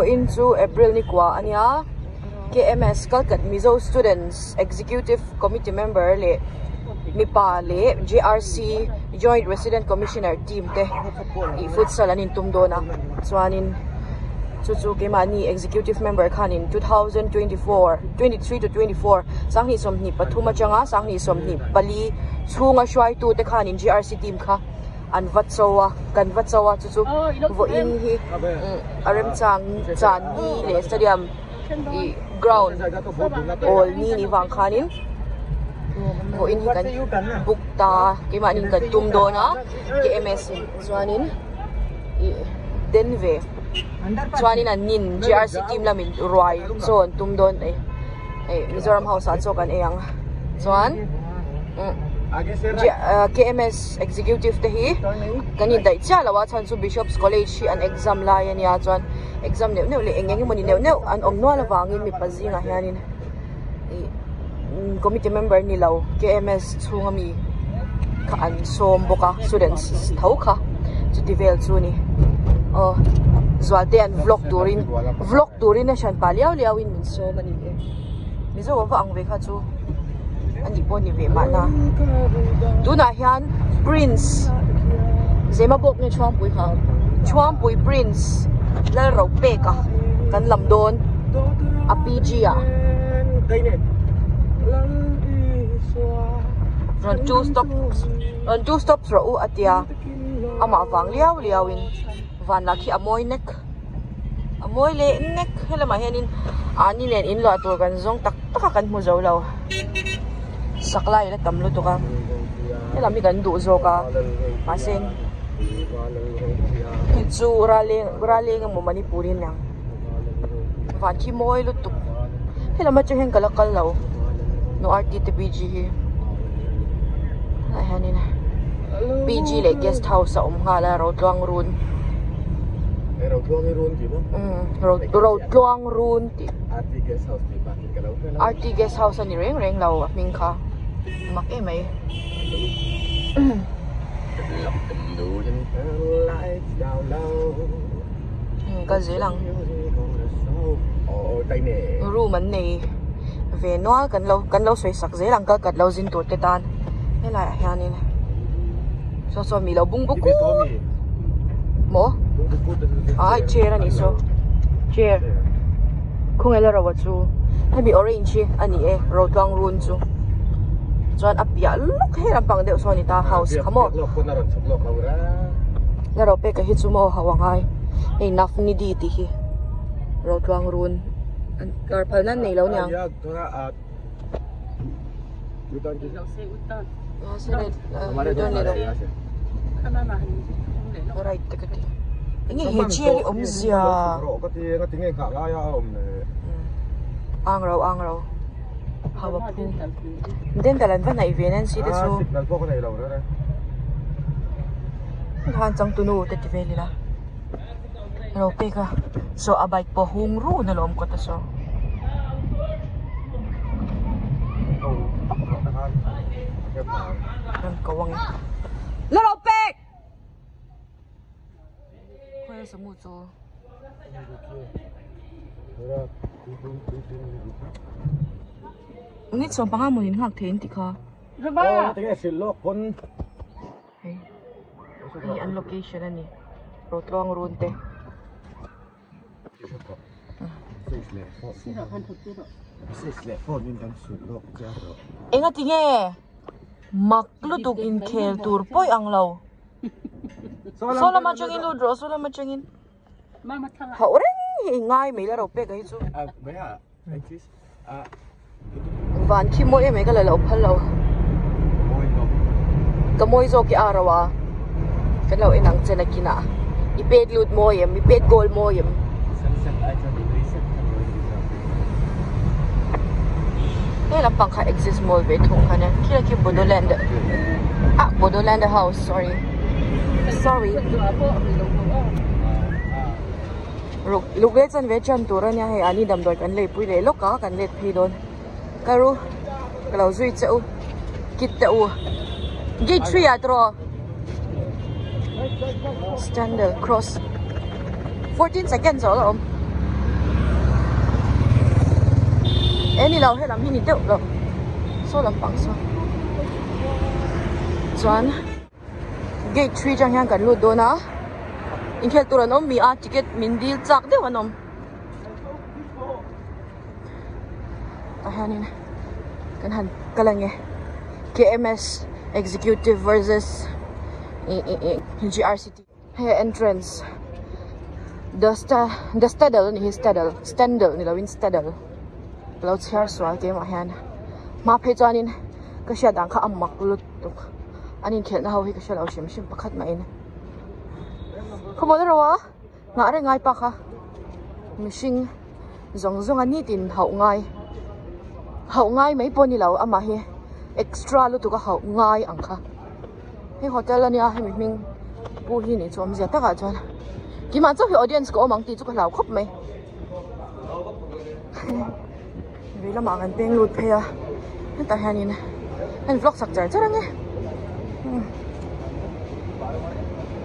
Vawiin chu April ni kua a nia KMS Kalkat Mizo Students Executive Committee member leh mipa leh JRC Joint Resident Commissioner team te ih futsal an intum dawn a chuanin chu chu keimahni executive member khanin 2024 23 to 24 sanghnih 23 atanga 2024 chhunga hruaitu te khanin JRC team kha an va cho a kan va cho a chu chu vawiin hi a remchang chan ni leh stadium ih ground awl ni ni vang khanin vawiin hi kan book ta keimahni kan tum dawn a K_M_S in chuanin ih den ve chuanin an nin J_R_C team lamin ruai chaw an tum dawn a ni Mizoram house ah chaw kan ei ang chuan K_M_S executive te hi kan indaih chiah lo a chhan chu Bishop's College hi an exam lai a nia chuan exam neuh neuh leh eng eng emawni neuh neuh an awm nual avangin mipa zingah hianin ih committee member ni lo K_M_S chhunga mi kha an sawm bawk a students tho kha chuti vel chu a ni aw Zualte an vlog turin vlog turin a hran pah liau liau in min sawm a ni e Mizo a va ang ve kha chu a nih pawh a ni ve mahna tunah hian Prince Zemabawk nge Chhuangpui kha Chhuangpui Prince Lalropeka kan lam dawn a PG ah rawn two stop rawn two stops rawh u a tia amah vang liau liau in van lah khi a mawi nek a mawi leh nek helamah hianin ani nen in luah tur kan zawng tak tak a kan hmu zo lo sak lai la tam lutuk a helam hi kan duh zawk a mahse hei chu raleng raleng emaw manipur hi aniang van khi mawi lutuk helam atang hian ka la kal lo no R T te P G hi ah hianin P G leh guest house a awm nghal a Rotluang run Rotluang run tih R T guest house a ni reng reng lo a hming kha mak em mai. Ka zel ang room an nei ve nual kan lo kan lo sawi sak zel ang kal kat lo zin tur te tan helai ah hianin saw saw mi lo bung buk maw ai chair a nih saw chair khawnge la ro chu hemi orange hi a ni e rotluang run chu chuan a piah lawk he lampang deuh saw a ni ta house kha maw la ro pek a hi chu maw ho angai hei navnidhi tih hi rotluang run kar phal nan nei lo niang. Right te ka ti enge he chair hi awmzia ang ro ang ro hau a phu dental an va hnaih ve Nancy te chu han changtunu te ti vel ila ro pek a saw a bike pawh hung run alawm kawt a saw. Rawn ko ang e la ro pek khawi a samu chu ni chhawm panga hmun in nghak thei an tih kha hei hei an location a ni Rotluang run te. Enga ti nge mak lutuk inkhel tur pawi ang lo saw lama atangin lut rawh saw lama atangin hauh reng hi i ngai mai la ro pek a hi chu van khi mawi em em ka la lo phal lo ka mawi zawk i ar a kan lo en ang che nakinah i pet lut mawi em i pet goal mawi em he lampang kha exist mall ve thung kha nia khi khi bodoland ah bodoland house sorry sorry. Ruk luk leh chan ve chan tur a nia hei ani damdawi kan lei pui leh lawk a kan let phei dawn ka ru ka lo zui che u kit te u gate 3 ah tawh standard cross 14 seconds a awm. E ni lo helam hi ni deuh lo saw lampang saw chuan gate three atang hian kan lut dawn a inkhelh tur an awm mi a ticket min dil chak deuh an awm tah hianin kan han kal ange K_M_S executive versus ih ih ih G_R_C_T. Hei entrance the sta the stadel anih hi stadel standel ni lovin stadel ka lo chhiar sual keimah hian hma phei chuanin ka hriat dan kha a mak lutuk an inkhelhna ho hi ka hrelo hrim hrim pakhat mahin khawmual erawh a nghah reng ngai pa kha mihring zawng zawng a nitin hauh ngai hauh ngai mai pawh a ni lo amah hi extra lutuk a hauh ngai ang kha. Hei hotel ania hemi hming pu hi nih chu awmzia takah chuan keimah chauh hi audience ka awm ang tih chu ka hlau khawp mai vei lamah kan peng lut phei a hetah hianin heng vlog sak char char ange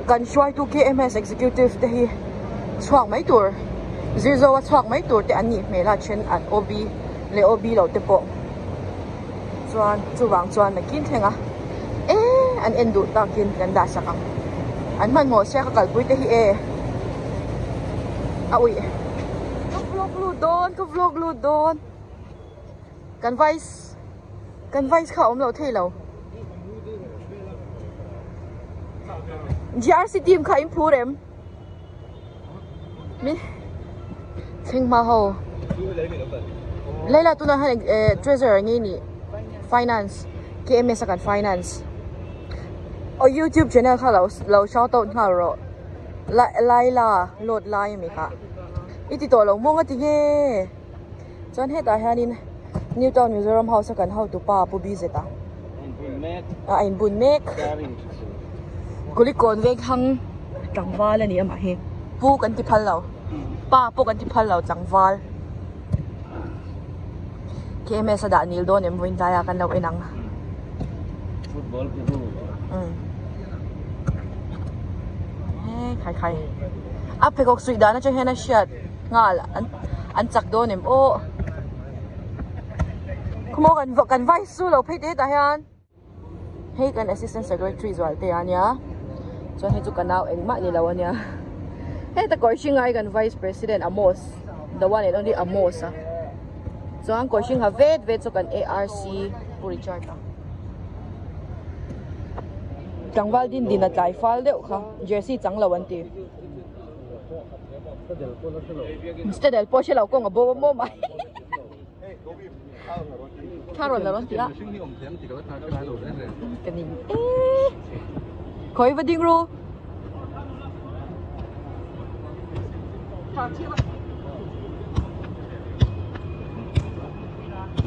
kan hruaitu K_M_S executive te hi chhuak mai tur zirzawa chhuak mai tur te an nih hmel a then an O_B leh O_B lo te pawh. Chuan chuvang chuan nakin thleng a e an en duh takin kan dah sak ang an hmanhmawh sia ka kalpui te hi e a uih ka vlog lut dawn ka vlog lut dawn kan vice kan vice kha a awm lo thei lo G_R_C team kha in phur em. Mi thleng hma ho Leila tunah hian eh treasurer nge nih finance K_M_S a kan finance aw youtube channel kha lo lo shout out nghal rawh Laila load lai ami kha i ti tawh lo maw nga ti nge chuan hetah hianin New Town Mizoram House a kan hotupa Pu Bizet a a inbun mek Kulikawn veng hang tlangval a ni amah hi pu kan ti phal lo pa pawh kan ti phal lo tlangval K_M_S a dah nil dawn em vawiin tlaiah kan lo en ang he khai khai a pheikhawk suih dan atang hian a hriat nghal an an chak dawn em aw khawmaw kan kan vai su lo phei te hetah hian. Hei kan assistant secretary zual te ania chuan hei chu ka nau engmah ni lo ania heta kawr hring ai kan vice president Amos the one and only Amos a chuan kawr hring ha vet vet chu kan A_R_C Pu Richard a tlangval din din a tlai fal deuh kha jersey chang lo an ti stadel pawh hre lo kawng a bo maw mai. Thla rawn la rawn ti a. Ka ning e. Khawi va ding ru.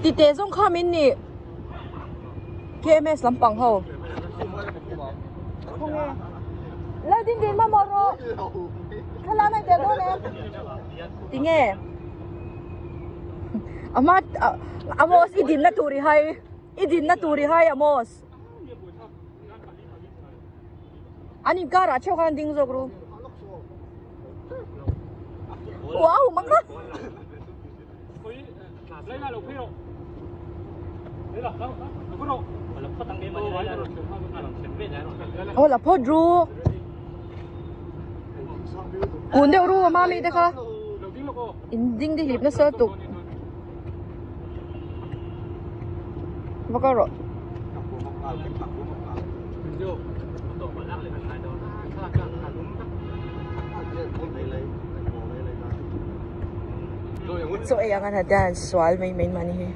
Ti te zawng kha min ni. KMS lampang ho. Khawnge. Lal din din mamawh rawh. Thla la tel dawn em. Tinge. Ama Amos i dinna tur i hai i dinna tur i hai Amos an inkar ah theuh khan ding zawk ru wow manga oh la phawt ru kun deuh ru mami te kha In ding te hlip nasa tuk. Va ka rawh. Chaw ei ang an ha dance sual mai mai mah ni hi.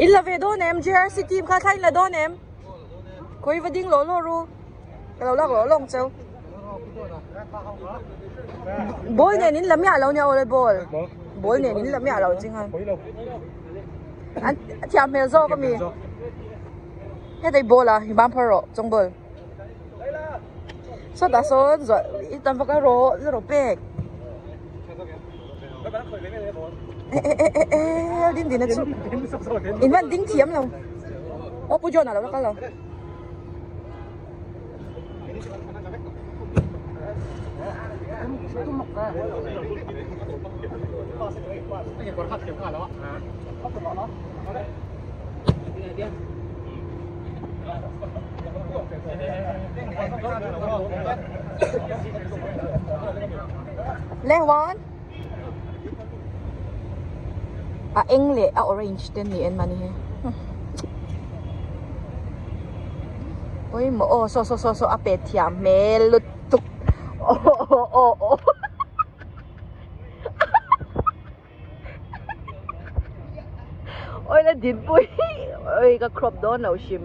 In la ve dawn em J_R_C team kha thla in la dawn em? Khawi va ding lawh lawh ru. Ka lo lak lawh lawng cheu. Ball nen in la miah lo nia aw le ball. Ball nen in la miah lo ching han. An thiam hmel zawk ami. Hetei ball a hi bam phar rawh chawng ball. Sawtah sawn zawh i tam vak a rawh la rawh pek. E e e e e din din a chu. In van ding thiam lo. Aw Pu John a lo la kal lo. Le one a eng leh a orange te ni en mahni hi pawimawh aw saw saw saw saw a pet thiam hmel lutuk aw aw aw aw Oi la dinpui oi ka crop dawn lo hrim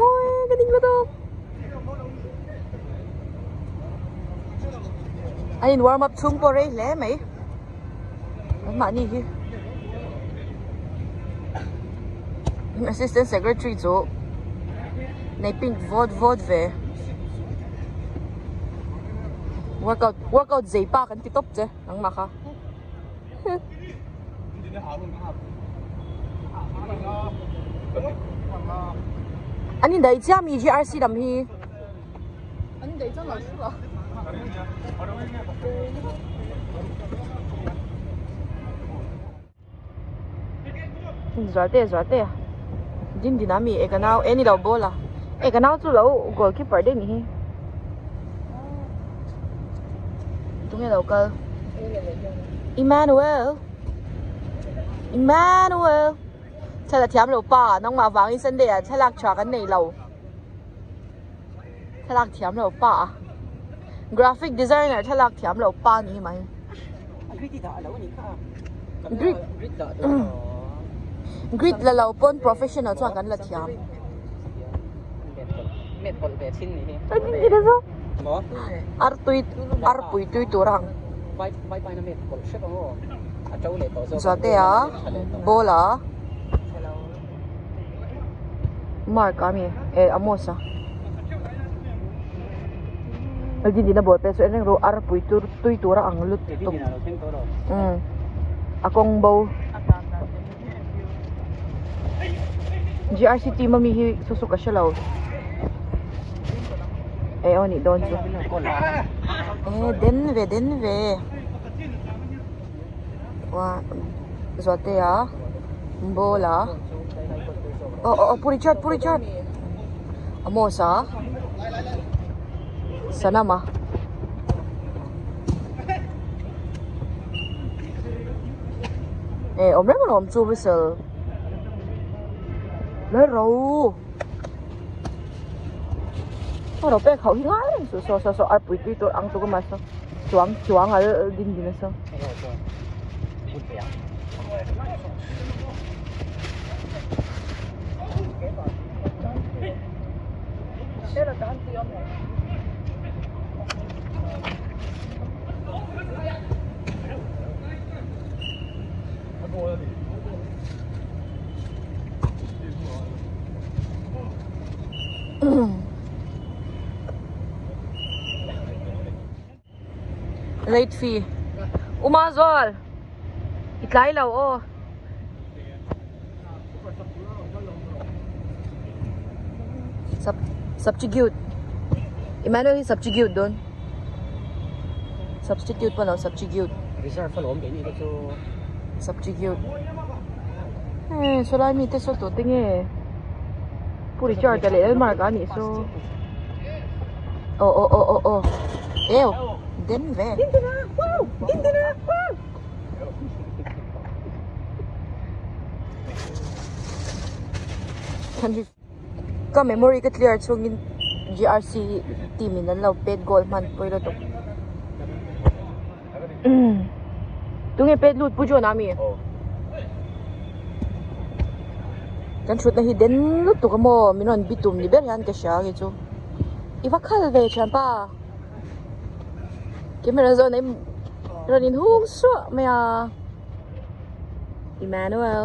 oi ka ding lutuk an in warm up chhung pawh rei hle mai an mahni hi assistant secretary chu nei pink vawt vawt ve workout workout zei pa kan ti tawp che nangmah kha. An indaih chiah mi GRC lam hi. An indaih chiah lo hriat a. Zualte Zualte din din a mi e ka nau e ni lo ball a e ka nau chu lo goalkeeper daih ni hi tunge lo kal Emmanuel Emmanuel thla thiam lo pa nangmah vangin Sunday ah thlalak tha kan nei lo thlalak thiam lo pa a graphic designer thlalak thiam lo pa ni mai grid grid la lo pawn professional chuan kan la thiam artui arpui tui tur ang Zuatea ball a Mark a mi eh Amos a Dindina ball pet chu en reng rawh arpui tur tui tur a ang lutuk umm a kawng bo GRC team ami hi saw saw ka hre lo eh aw nih dawn chu eh den ve den ve Ua Zuatea ball a aw aw aw pu Richard pu Richard Amos a Sanam a eh awm reng alawm chu whistle le ro a ro pek ho hi ngai reng suh saw saw saw arpui tui tur ang tuk a mahse chuang chuang al din din a saw. Late fee Uma Zual i tlai lo aw. Sub substitute Emmanuel hi substitute dawn substitute pawh lo substitute reserve alawm kei ni te chu substitute eh sawlai mi te saw tawh te nge Pu Richard a leh Lalmark a nih chu aw aw aw aw aw eo den ve Ka memory ka clear chungin GRC team in an lo pet goal hman pawih lutuk. Tunge pet lut Pu John a mi? Kan thutna hi den lutuk a maw min rawn bitum ni ber hian ka hria ang hi chu. I va khal ve thianpa. Camera zawn a rawn inhung suah mai a. Emmanuel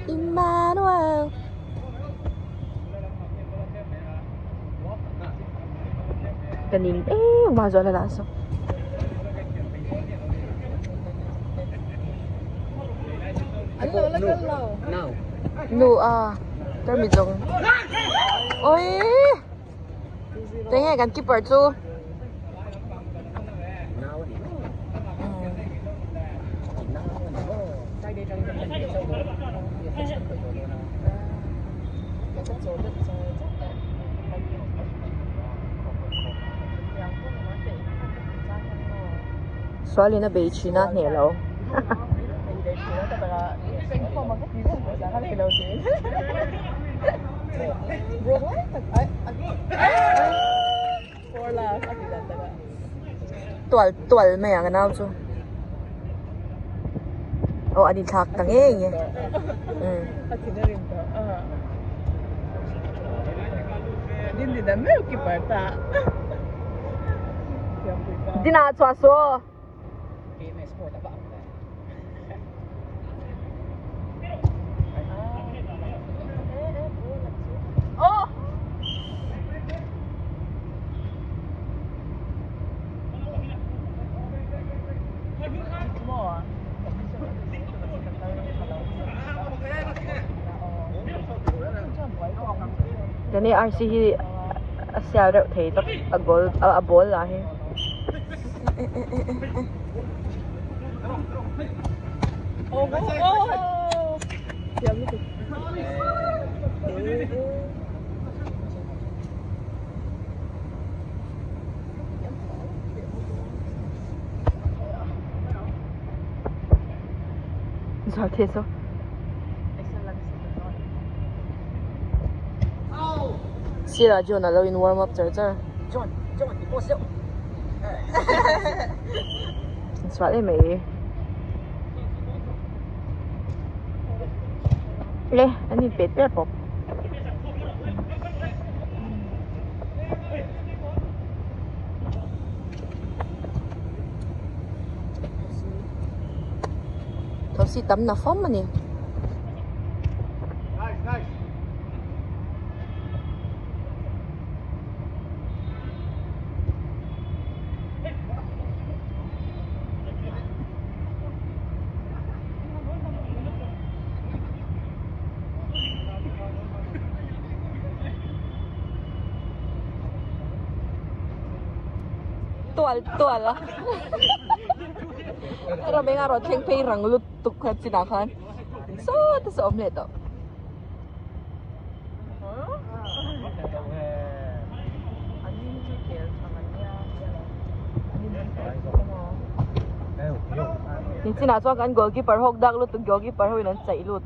Emmanuel Ka ning em a zual a saw Nu a. Tarmit zawng Oi! Tinge kan keeper chu. Sualin a bei thin a hneh lo. Tual tual mai ang ka nau chu. Aw an inthlak ta ngei nge. Umm. Dinah chhuah suh aw. Tani RC hi a sial reuh thei tawp a goal a ball lah hi. Zual the so. Sirah John a lo in warm up char char. John, John, i post deuh. Sual em mai. Le, an in pet per pawp. Thosi tam na fam a ni. Tual tual a ram eng a rawn thleng phei rang lutuk kha chinah khan sawt a sawm leh tawh. Nichinah chuan kan goalkeeper hawk dak lutuk goalkeeper ho in an chaih lut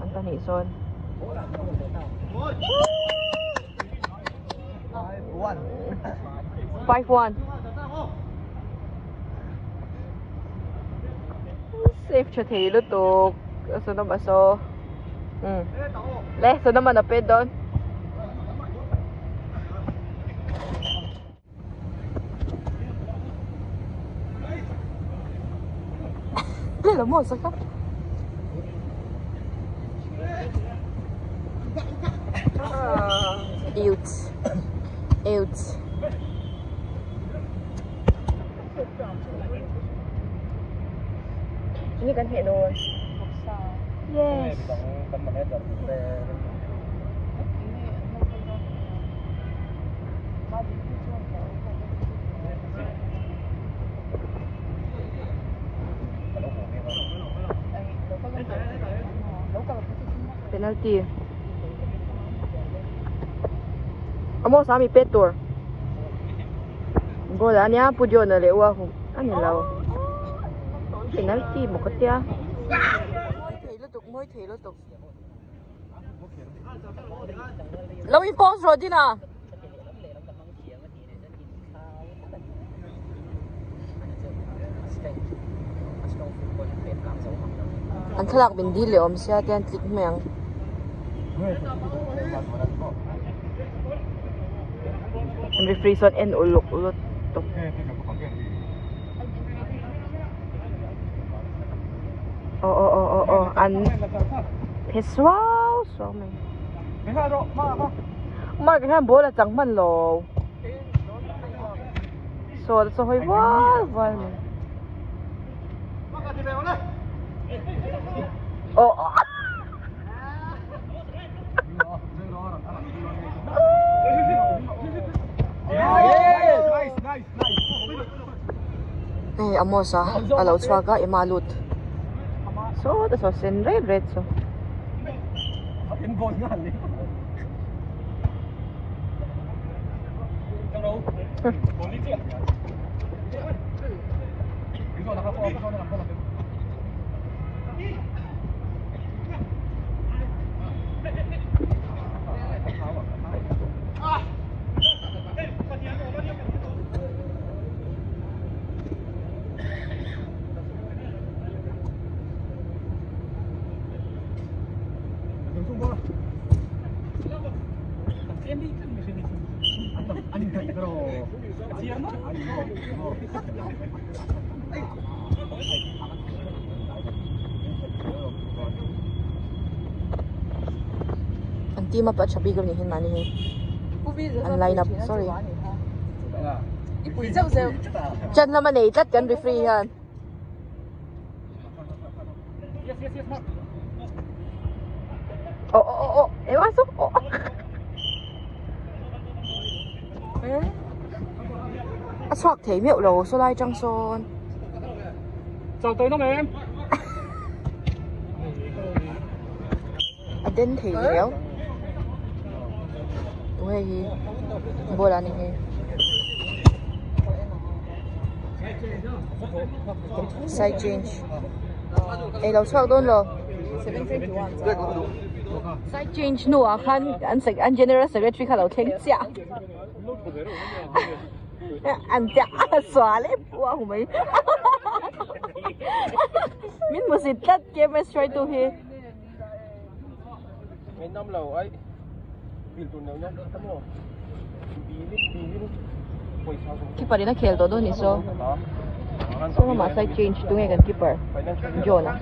an pahnih sawn. 5-1 Safe tha thei lutuk a sawn a saw umm le sawn a man a pet dawn. Đây là màu sắc không? Out. Out. Ini kan hệ đồ. Yes. Penalty. Amo sa mi pet tur. Goal ania pu John a leh ua hum a ni lo. Penalty maw ka tia. Mawi thei lutuk mawi thei lutuk. Lo in pause rawh Dina. An thlalak min dil leh awm sia te an click hmel ang. An referee sawn en uluk lut tawp. Aw aw aw aw aw an phe suau suau mai. Mark hian ball a chang hman lo. Saw saw hawi vual vual mai. Aw aw. Hei Amos a a lo chhuak a Emma a lut sawta saw sen ret ret chu. An team up a tha bik anih hin mahni hi an line up sorry chan lama nei tlat kan referee hian. Oh oh oh oh ema so oh. A chhuak thei meuh lo saw lai tang sawn. A den thei riau. Tu hei hi ball a ni hi. Side change. Ei lo chhuak dawn lo. Side change hnuah khan an an general secretary kha lo thleng chiah. An chiah a sual em pawh a hmu mai. Min hmu zit tlat KMS hruaitu hi. Keeper in a khel tawh dawn ni saw. Saw lamah side change tunge kan keeper John a.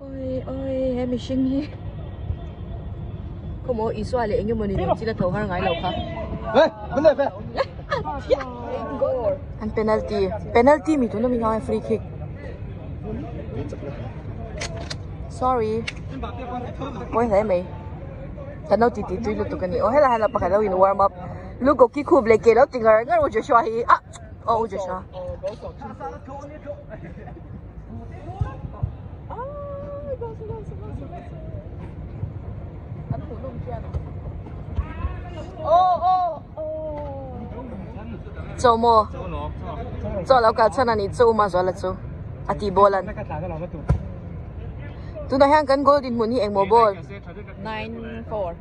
Oi oi he mihring hi khawmaw Isua leh eng emawni nen chila tho har ngai lo kha. An penalty penalty mi tuna mi hmang free kick. Sorry pawi hle mai kan lo titi tui lutuk a ni aw helai hian pakhat lo in warm up lukoki khup leh ke lo ti ngar ngar u Joshua hi ah aw u Joshua. Chaw maw? Chaw lo kal chhan a ni chu uma zuala chu a ti ball an. Tunah hian kan goal dinhmun hi engmaw ball? 9-4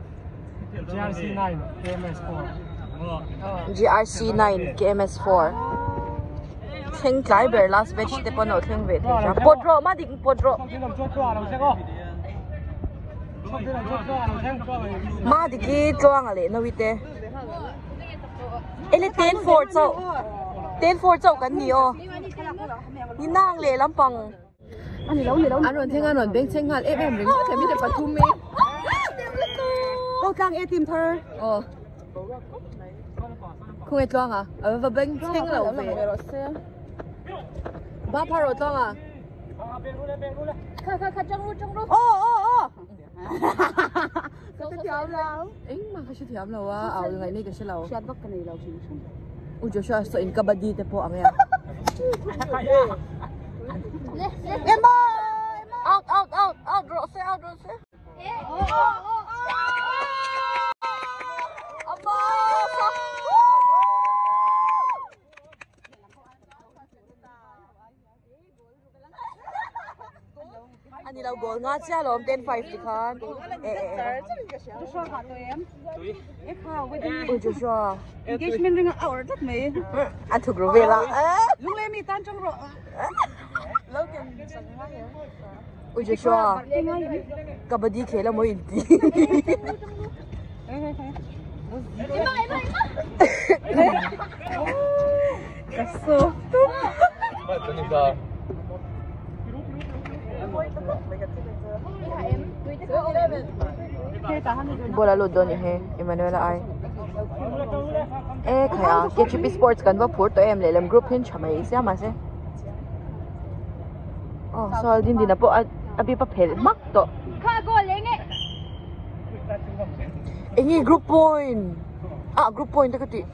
GRC 9 KMS 4 GRC 9 KMS 4 Thleng tlai ber last batch te pawn a lo thleng ve thei hram. Pawt rawh ma dik pawt rawh. Ma diki tluanga leh nawi te. Ele 10-4 chauh. 10-4 chauh kan ni aw. Ni nang leh lampang. An rawn thleng a an rawn beng chheng nghal em em ringawt hle mite pathum i. Ko tlang e team thar. Aw. Khawnge tluang a? A va beng chheng lo ve. Ba phar rawh tluang a. Kha kha kha tang ru tang ru. Aw aw aw. Ka hrethiam lo. Engmah ka hrethiam lo a, au ngaih nei ka hre lo. Hriat vak ka nei lo hrim hrim. U Joshua saw in kabaddi te pawh ang e a. Emma! Out out out out rawh se out rawh se. Amma! Ani lo goal nga chiah alawm 10-5 ti khan e e e Joshua kha to em Ui Joshua engagement ring a awr tlat mai a thuk ru vel a lungle mi tan tang rawh Ui Joshua kabaddi khel amaw in ti Ka soft tawp. Ball a lut dawn ni he Emmanuel a ai. E khai a KGP Sports kan va phur tawh em lehlam group hin tha mai sia mahse. Aw saw din din a pawh a bip a phelh hmak tawh. Eng nge group point ah group point te ka tih.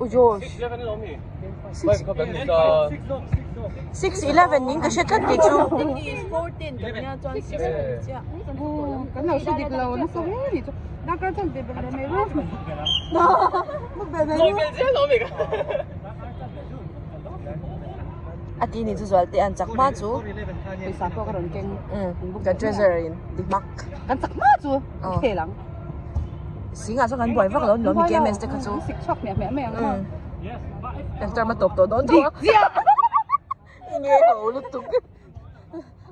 U Josh. 6:11 niin ka hre tlat kei chu. A ti ni chu zual te an chak hma chu. Kan treasurer in ti hmak. Kan chak hma chu khel ang. Singah chuan kan buai vak lo ni lo mi KMS te kha chu. Sik chhuak hmiah hmiah mai ang maw. Kan term a tawp tawh dawn tho a. Nge ho lutuk.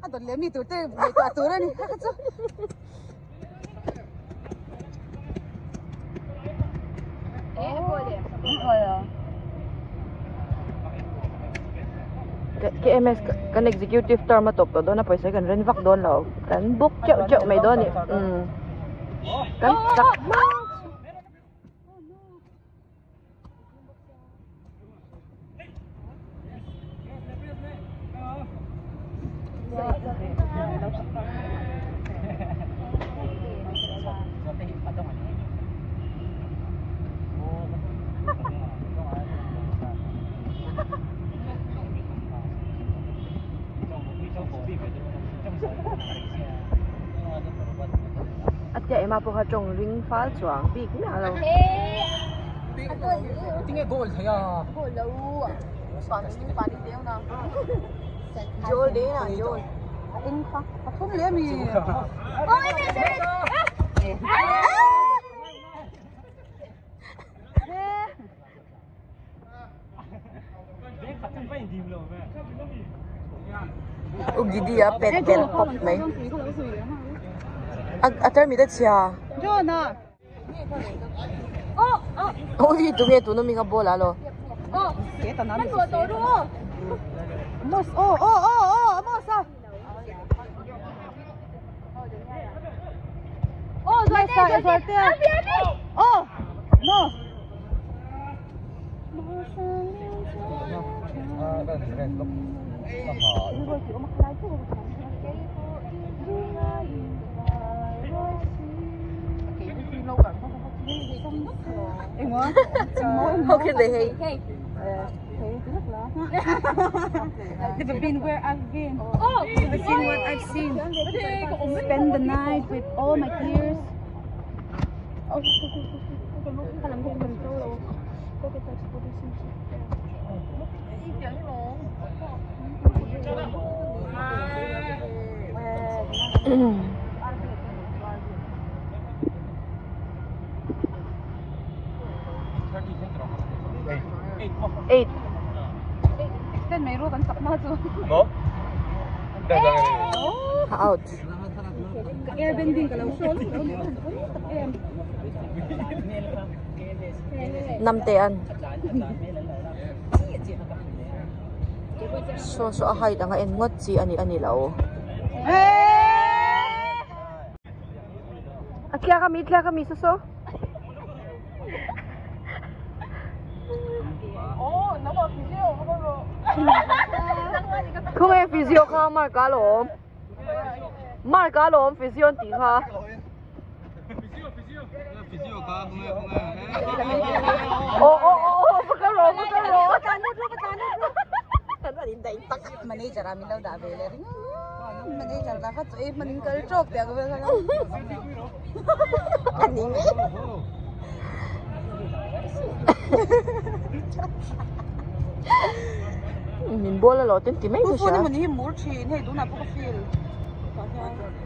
A dawt leh mi tur te ngaihtuah tur a ni kha chu. KMS kan executive term a tawp tawh dawn a pawisa hi kan ren vak dawn lo kan book teuh teuh mai dawn a ni umm kan chak hma chu. A tia ema pawh kha tawng ring fal chuang bik miah lo. U Gidi a pet tel pawp mai. A tarmit a chhia. Ui tunge tuna minga ball a lo. How can they hate? Never been where I've been. Never seen what I've seen. Spend the night with all my tears. Eight. Extend mai ru kan chak ma chu. Out. Air bending ka lo show lo lo tak em. Nam te an. So so a height anga en ngawt chi ani ani lo. A tliak ami tliak ami so so. Khawnge physio kha mark a lawm. Mark a lawm physio an tih kha. Aw aw aw aw va kal rawh va kal rawh. Kan rawn indaih tak. Manager a min lo dah ve leh ringawt. Manager dah kha chu ei hman in kal tawk teh ang vel kha. A ni ngei. Min ball a lo ten ti mai ka hria. Mani hi mur thin hei tunah pawh ka feel.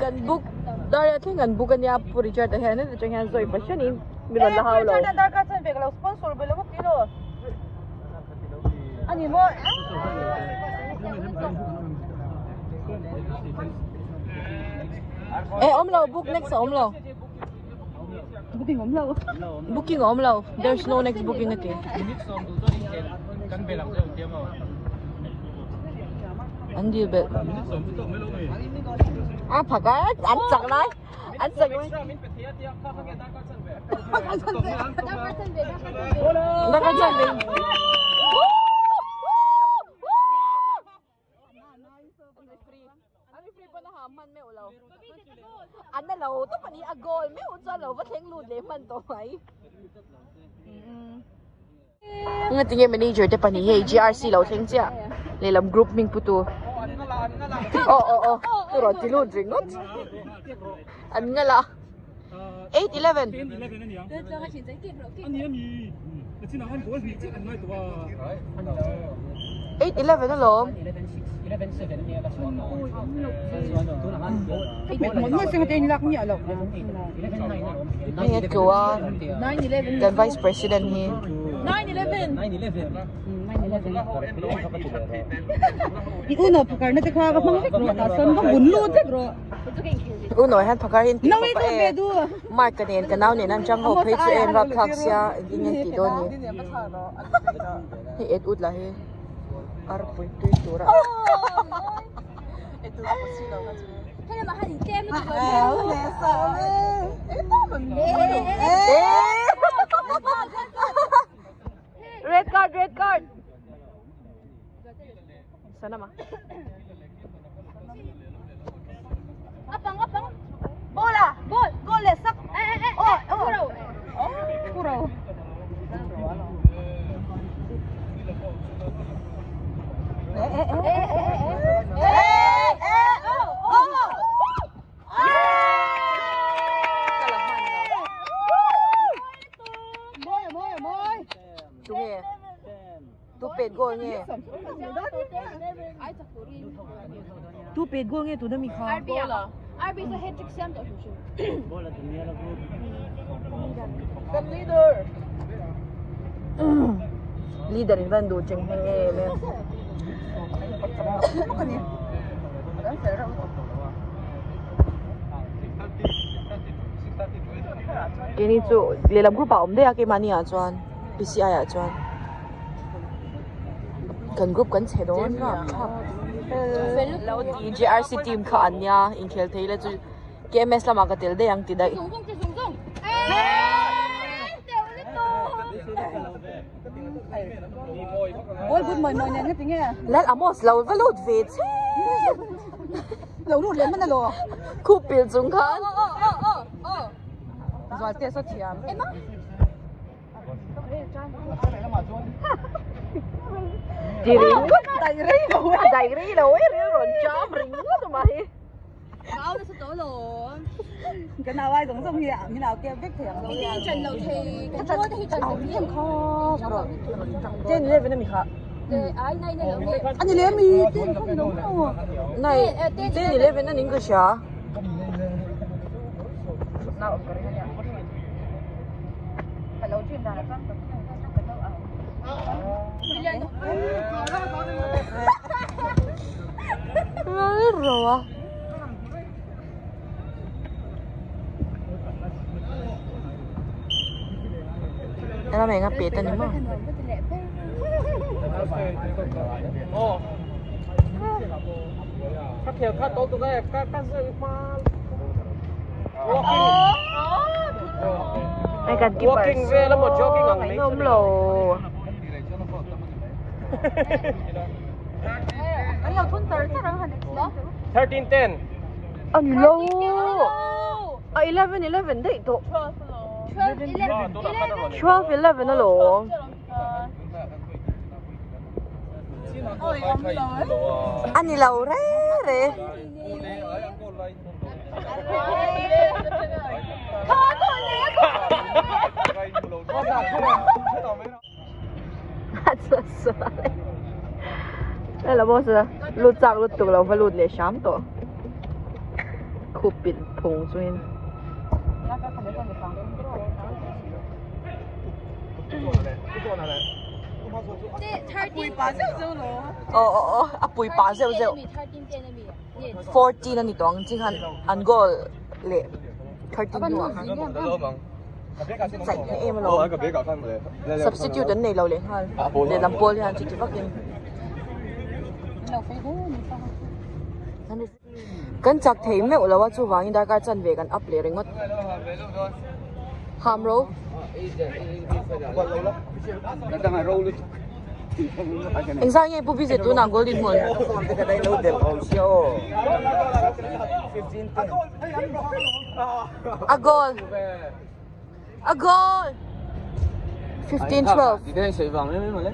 Kan book dar a thleng kan book ania Pu Richard a hian heti chang hian zawi fahranin min rawn la hau lo. Richard dar kha chuan ve ka lo sponsor ve lo ti lo. Ani maw? E awm lo book next a awm lo. Booking awm lo. Booking awm lo. There's no next booking a ti. An dil belh. A phak a an chak lai. An chak lai. Darkar chanve. An na lo tawp a ni a goal meuh chuan lo va thleng lut leh hman tawh mai. Ngatinge manager te pahnih hei GRC lo thleng chiah lehlam group hming pu tu aw aw aw ka rawn ti lut ringawt an ngal a 8:11 8:11 alawm. Hei a tlu a kan vice president hi. Uno hian phakar hi an tih khawp a e Mark ka nen ka nau nen an chang ho phei chu en rapthlak sia engtin nge an tih dawn ni hei et ut lah hi arpui tui tur a. Red card red card Sanama Apang apang Bola ball goal le sak eh eh eh oh oh Tunge tu pet goal nge tu pet goal nge tuna mi kha leader leader in van duh cheng hmang em em keini chu lehlam group ah a awm daih a keimahni ah chuan P_C_I ah chuan kan group kan chhe dawn rapthlak lo ti J_R_C team kha an nia inkhel thei ila chu K_M_S lamah ka tel daih ang ti daih. Lal Amos lo va lut ve che khup pil chung khan. Ti ringawt a dai rei lo e ril rawn cham ringawt mai hi. Ten 11 ami kha. Nai ten 11 aning ka hria. Ram eng a pet a ni maw? Ai kan keeper ngaihnawm lo. A ni lo. A 11 11 daih tawh. 12 11 alawm. A ni lo re re. Hello boss lut chak lut tuk lo va lut leh hram tawh khup pin phung chungin. Aw aw aw a pui pah zeuh zeuh 14 a ni tawh ang chi khan an goal leh 13 hnuah khan chaih hneh em alawm substitute an nei lo leh nghal lehlam pawl hian chuti vakin Kan chak thei meuh lo a chuvangin darkar chanve kan up leh ringawt. Ham ro. Engzah nge Pu Vijay tunah goal din hmun? A goal. A goal. 15 12. 15 12.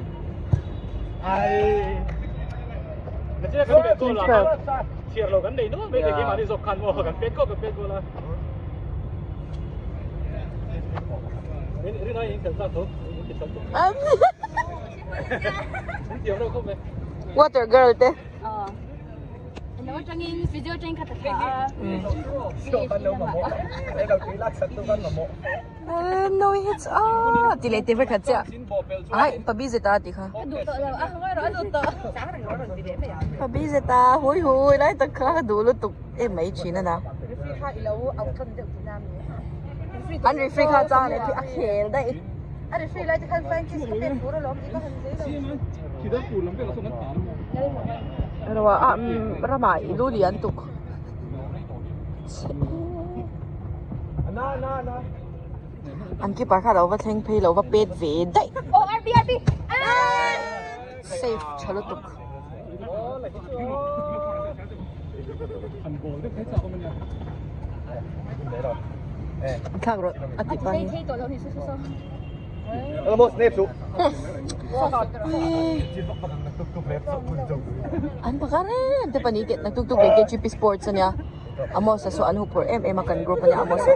Water girl te. No hits ah ti leh te vek khat chiah ai pa busy ta ti kha pa busy ta hui hui lai tak kha ka duh lutuk em mai thin a na an referee kha chang leh a khel daih Ruah ah ramah i lu lian tuk. An keeper kha lo va thleng phei lo va pet ve daih. Safe tha lutuk. Thlak rawh a ti pa hi. An pakhat em te pahnih te tuk tuk leh KGP sports ania Amos a saw an huphurh em em a kan group ania Amos a.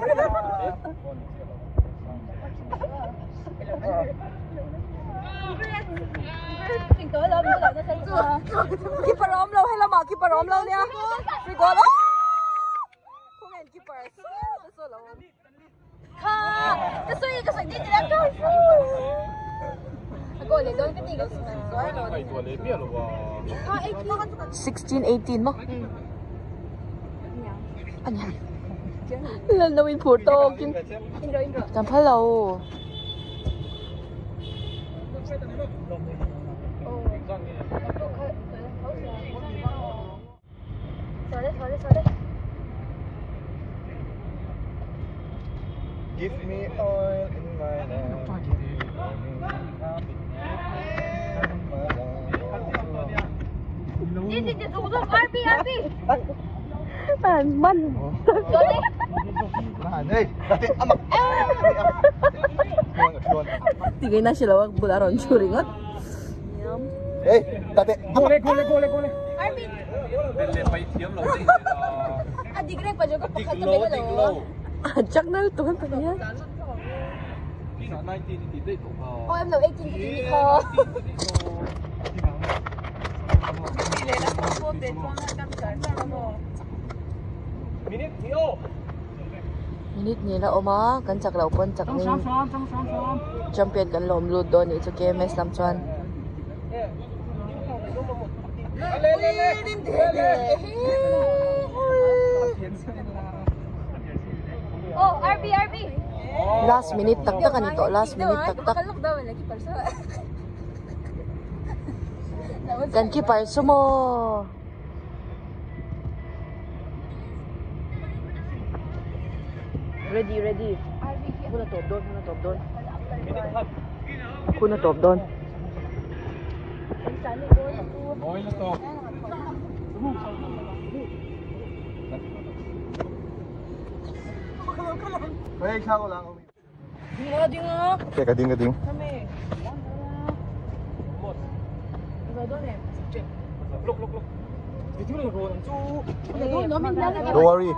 Keeper a awm lo helamah keeper a awm lo nia free goal aaa khawnge keeper saw lo awm. 16 18 maw ania lần đầu in phur tawkin kan phal lo Give me oil in my lamp. Man. Tingin na sila wag bula ron churingot. Hey, tate. Gole gole gole gole. Chắc nó tụi em phải nhá. Minute ni la oma kan chak lo pawn chak ning champion kan lawm lut dawn nih chu KMS lam chuan. Last minute tak tak a ni tawh last minute tak tak. Kan keeper chu maw. Ready ready hun a tawp dawn hun a tawp dawn hun a tawp dawn. Ka ding ka ding. Don't worry.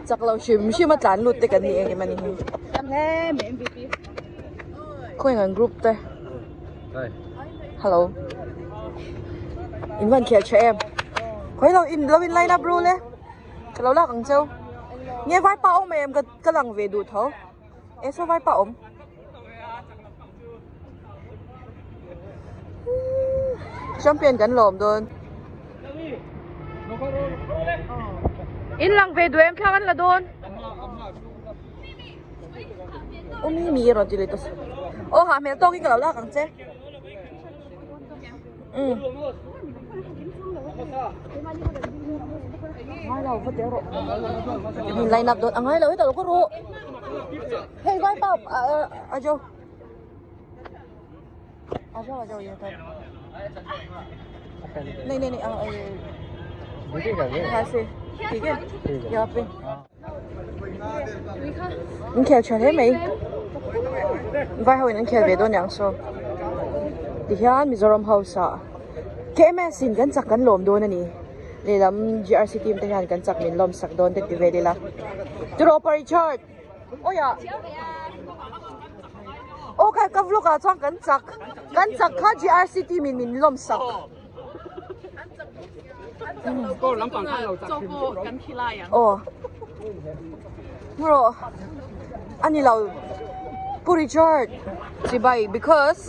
Chak lo hrim hrim a tlan lut te kan ni eng em ani hi. Khawi an group te. Hello. In van khel tha em. Khawi lo in lo in line up ru le. Ka lo lak ang cheu. Nge vai pa awm em ka lang ve duh tho. E saw vai pa awm. Champion kan lawm dawn. In lang ve duh em thla kan la dawn. Aw mi mi rawn ti leh tawh aw hah hmel tawk in ka lo lak ang che. Um. Ngai lo va tel rawh. Min line up dawn a ngai lo hetah lo ka rawh. Hei vai pa a jo. A jo a jo ye ta. Nei nei nei a a se. ठीक है यहाँ पे in khel tha hle mai vai ho in an khel ve dawn ang saw tihian Mizoram house ah K_M_S in kan chak kan lawm dawn a ni lehlam G_R_C team te hian kan chak min lawm sak dawn te ti vel ila tiraw pa Richard awiah aw ka ka vlog ah chuan kan chak kan chak kha G_R_C team in min lawm sak. Aw Bro ani lo Pu Richard chibai because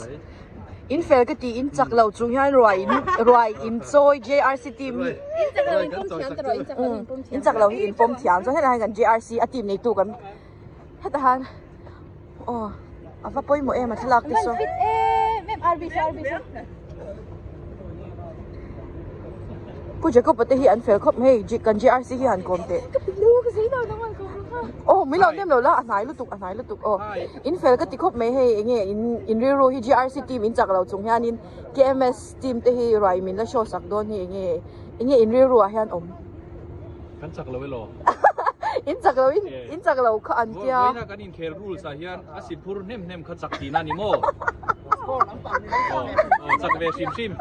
in fel ka ti in chak lo chung hian ruai in ruai in chawi J_R_C team hi in chak lo hi in pawm thiam chuan hetah hian kan J_R_C a team nei tu kan hetah hian aw a va pawimawh em a thlalak te saw. Pu Jacob-a te hi an fel khawp mai hei kan J_R_C hi han kawm teh aw min lo nem lo la a hnai lutuk a hnai lutuk aw in fel ka ti khawp mai hei eng nge in in rilru hi J_R_C team in chak lo chung hianin K_M_S team te hi ruai min la show sak dawn hi eng nge eng nge in rilru ah hian awm. Kan chak lo elaw? In chak lo in in chak lo kha an tia. Vawiina kan inkhel rules ah hian a si phur hnem hnem kha chak tihna a ni maw? Aw chak ve hrim hrim.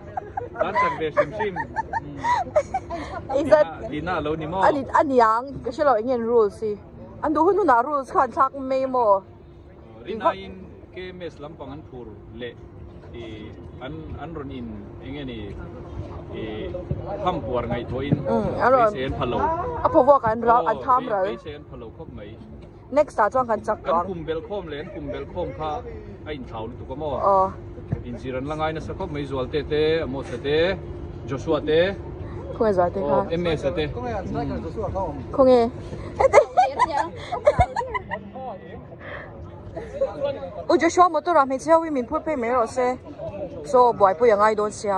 Kan chak ve hrim hrim. Tihna a lo ni maw? A niang ka hre lo eng nge rules hi. An duh hun hunah rules kha an thlak mai maw? Rinaiin KMS lampang an phur leh ih an an rawn in eng nge ni ih ham puar ngaihtuahin beisei an pha lo. A phaw vuak an ral an tham ral. Beisei an pha lo khawp mai. Next ah chuan kan chak tawh ang. Kan kum belh khawm leh an kum belh khawm kha a inthlau lutuk a maw? Aw. Inzir an la ngai nasa khawp mai Zualte te, Amos-a te, Joshua te. Khawnge Zualte kha? Aw MS-a te. Khawnge? Heti. U Joshua motor ah hmeichhe ho hi min phur phei mai rawh se saw buaipui a ngai dawn sia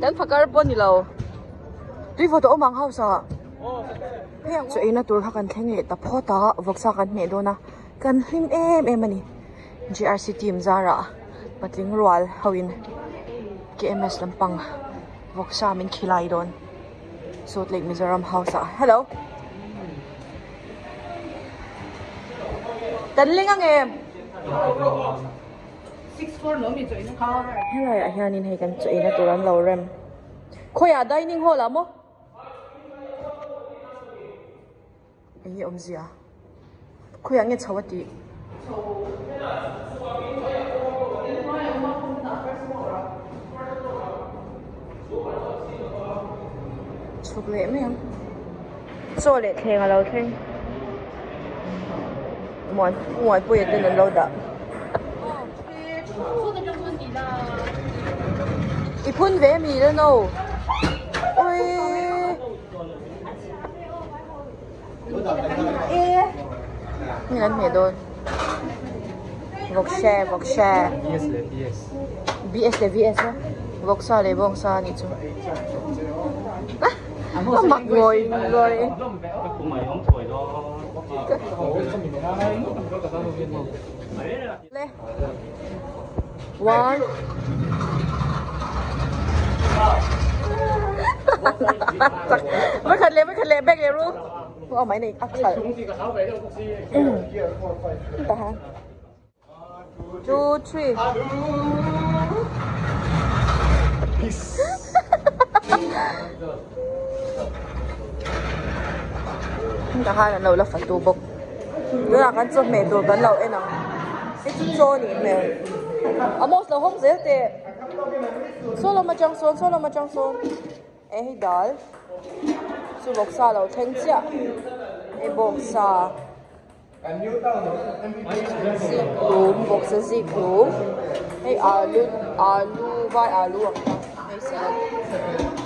kan phakar pawh ni lo tui vawt a awm ang house ah chaw eina tur kha kan thleng leh ta phawt a vawksa kan hmeh dawn a kan hlim em em a ni G_R_C team zarah patling rual ho in K_M_S lampang vawksa min khilai dawn. Salt Lake Mizoram House ah hello kan ling ang em helai ah hianin hei kan chaw eina tur an lo rem khawiah dining hall ah maw Eng nge awmzia? Khawiah nge chho a tih? Chhuk leh mai ang. Chaw leh thleng a lo thleng. Muan muanpuia ten an lo dah. I phun ve mi la no. Ui. Heng an hmeh dawn vawkse vawkse BS leh BS BS leh VS a vawksa leh bawngsa a nih chu a mak ngawi ngawi le one Mới khẩn lệ, mới khẩn lệ, bag lệ ru. Ô máy này ắt khẩn. Ta ha. 2 3. Peace. Ta han an lo la fatu bawk. Tunah kan chawhmeh tur kan lo en ang. Hei chu chaw a nih hmel. Amos lo hawng zel teh. Saw lam atang sawn, saw lam atang sawn. E hei dal. Chu bawksa lo thleng chiah. Hei bawksa. Zikhlum bawksa zikhlum. Hei alu alu vai alu ang kha. Hei salad.